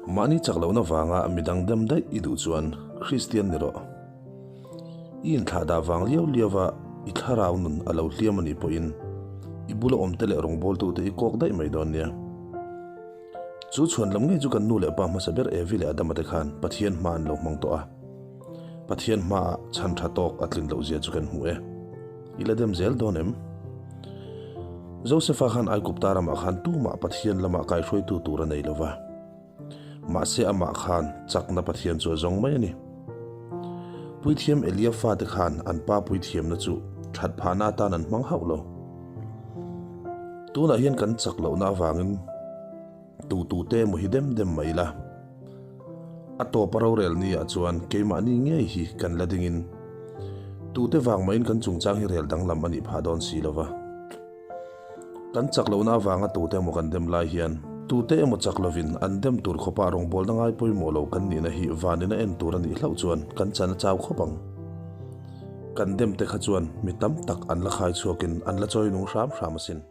Mahni chak lohna vanga midang dem daih i duh chuan Kristian ni rawh. I inthlahdah vang liau liau a i thlarau nun a lo hliam a nih pawhin i bula awmte leh rawngbawltute i kawk daih mai dawn nia. Chu chhuan lam ngei chu kan nu leh pa hmasa ber Evi leh Adama te khan Pathian hma an lo hmang tawh a. Pathian hmaah chhan tha tawk a tlin loh zia chu kan hmu e. I la dem zel dawn em? Josefa khan Aigupta ramah khan tumah Pathian lamah kaihruaitu tur a nei lo va. Mahse amah khan chakna Pathian chu a zawng mai a ni. Puithiam Elia fate khan an pa puithiamna chu that phahna atan an hmang hauh lo. Tunah hian kan chak lohna avangin tu tute emaw hi dem dem mai ila. A tawpa rorel ni ah chuan keimahni ngei hi kan la dingin tute vang mahin kan chungchang hi rel danglam a nih phah dawn si lo va. Kan chak lohna avanga tute emaw kan dem lai hian tute emaw chak lovin an dem tur khawpa rawngbawlna ngai pawimawh lo kan nihna hi vanin a en tur a nih hlauh chuan kan chan a chau khawp ang. Kan dem te kha chuan mi tam tak an la khai chhuakin an la chawi nung hram hram asin.